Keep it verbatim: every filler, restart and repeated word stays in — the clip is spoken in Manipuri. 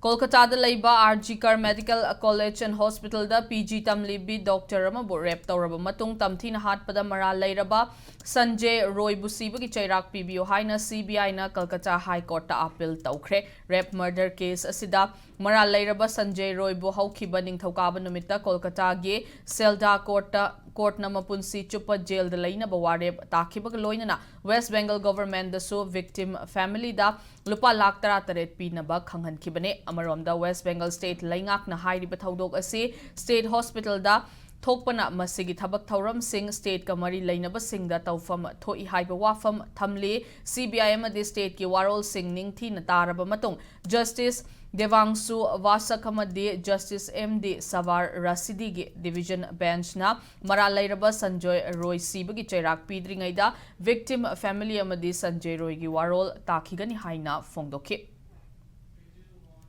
ꯀꯣꯜꯀꯇꯥꯗ ꯂꯩꯕ ꯑꯥꯔ ꯖꯤ ꯀꯔ ꯃꯦꯗꯤꯀꯦꯜ ꯀꯣꯂꯦꯖ ꯑꯦꯟ ꯍꯣꯁꯄꯤꯇꯥꯜꯗ ꯄꯤ ꯖꯤ ꯇꯝꯂꯤꯕꯤ ꯗꯣꯛꯇꯔ ꯑꯃꯕꯨ ꯔꯦꯞ ꯇꯧꯔꯕ ꯃꯇꯨꯡ ꯇꯝꯊꯤꯅ ꯍꯥꯠꯄꯗ ꯃꯔꯥꯜ ꯂꯩꯔꯕ ꯁꯟꯖꯦ ꯔꯣꯏꯕꯨ ꯁꯤꯕꯒꯤ ꯆꯩꯔꯥꯛ ꯄꯤꯕꯤꯌꯨ ꯍꯥꯏꯅ ꯁꯤ ꯕꯤ ꯑꯥꯏꯅ ꯀꯜꯀꯇꯥ ꯍꯥꯏ ꯀꯣꯔꯠꯇ ꯑꯥꯄꯤꯜ ꯇꯧꯈ꯭ꯔꯦ꯫ ꯔꯦꯞ ꯃꯔꯗꯔ ꯀꯦꯁ ꯑꯁꯤꯗ ꯃꯔꯥꯜ ꯂꯩꯔꯕ ꯁꯟꯖꯦ ꯔꯣꯏꯕꯨ ꯍꯧꯈꯤꯕ ꯅꯤꯡꯊꯧꯀꯥꯕ ꯅꯨꯃꯤꯠꯇ ꯀꯣꯜꯀꯇꯥꯒꯤ ꯁꯦꯜꯗꯥ ꯀꯣꯔꯠꯇ ꯀꯣꯔꯠꯅ ꯃꯄꯨꯟꯁꯤ ꯆꯨꯞꯄ ꯖꯦꯜꯗ ꯂꯩꯅꯕ ꯋꯥꯔꯦꯞ ꯇꯥꯈꯤꯕꯒ ꯂꯣꯏꯅꯅ ꯋꯦꯁ ꯕꯦꯡꯒꯜ ꯒꯣꯚꯔꯟꯃꯦꯟꯠꯗꯁꯨ ꯚꯤꯛꯇꯤꯝ ꯐꯦꯃꯤꯂꯤꯗ ꯂꯨꯄꯥ ꯂꯥꯈ ꯇꯔꯥꯇꯔꯦꯠ ꯄꯤꯅꯕ ꯈꯪꯍꯟꯈꯤꯕꯅꯤ꯫ ꯑꯃꯔꯣꯝꯗ, ꯋꯦꯁ ꯕꯦꯡꯒꯜ ꯁ꯭ꯇꯦꯠ ꯂꯩꯉꯥꯛꯅ ꯍꯥꯏꯔꯤꯕ ꯊꯧꯗꯣꯛ ꯑꯁꯤ ꯁ꯭ꯇꯦꯠ ꯍꯣꯁꯄꯤꯇꯥꯜꯗ ꯊꯣꯛꯄꯅ ꯃꯁꯤꯒꯤ ꯊꯕꯛ ꯊꯧꯔꯝꯁꯤꯡ ꯁ꯭ꯇꯦꯠꯀ ꯃꯔꯤ ꯂꯩꯅꯕꯁꯤꯡꯗ ꯇꯧꯐꯝ ꯊꯣꯛꯏ ꯍꯥꯏꯕ ꯋꯥꯐꯝ ꯊꯝꯂꯤ꯫ ꯁꯤ ꯕꯤ ꯑꯥꯏ ꯑꯃꯗꯤ ꯁ꯭ꯇꯦꯠꯀꯤ ꯋꯥꯔꯣꯜꯁꯤꯡ ꯅꯤꯡꯊꯤꯅ ꯇꯥꯔꯕ ꯃꯇꯨꯡ, ꯖꯁꯇꯤꯁ ꯗꯦꯕꯥꯡꯁꯨ ꯚꯥꯁꯛ ꯑꯃꯗꯤ ꯖꯁꯇꯤꯁ ꯑꯦꯝ ꯗꯤ ꯁꯕꯥꯔ ꯔꯥꯁꯤꯗꯤꯒꯤ ꯗꯤꯚꯤꯖꯟ ꯕꯦꯟꯆꯅ ꯃꯔꯥꯜ ꯂꯩꯔꯕ ꯁꯟꯖꯣꯏ ꯔꯣꯏ ꯁꯤꯕꯒꯤ ꯆꯩꯔꯥꯛ ꯄꯤꯗ꯭ꯔꯤꯉꯩꯗ ꯚꯤꯛꯇꯤꯝ ꯐꯦꯃꯤꯂꯤ ꯑꯃꯗꯤ ꯁꯟꯖꯣꯏ ꯔꯣꯏꯒꯤ ꯋꯥꯔꯣꯜ ꯇꯥꯈꯤꯒꯅꯤ ꯍꯥꯏꯅ ꯐꯣꯡꯗꯣꯛꯈꯤ꯫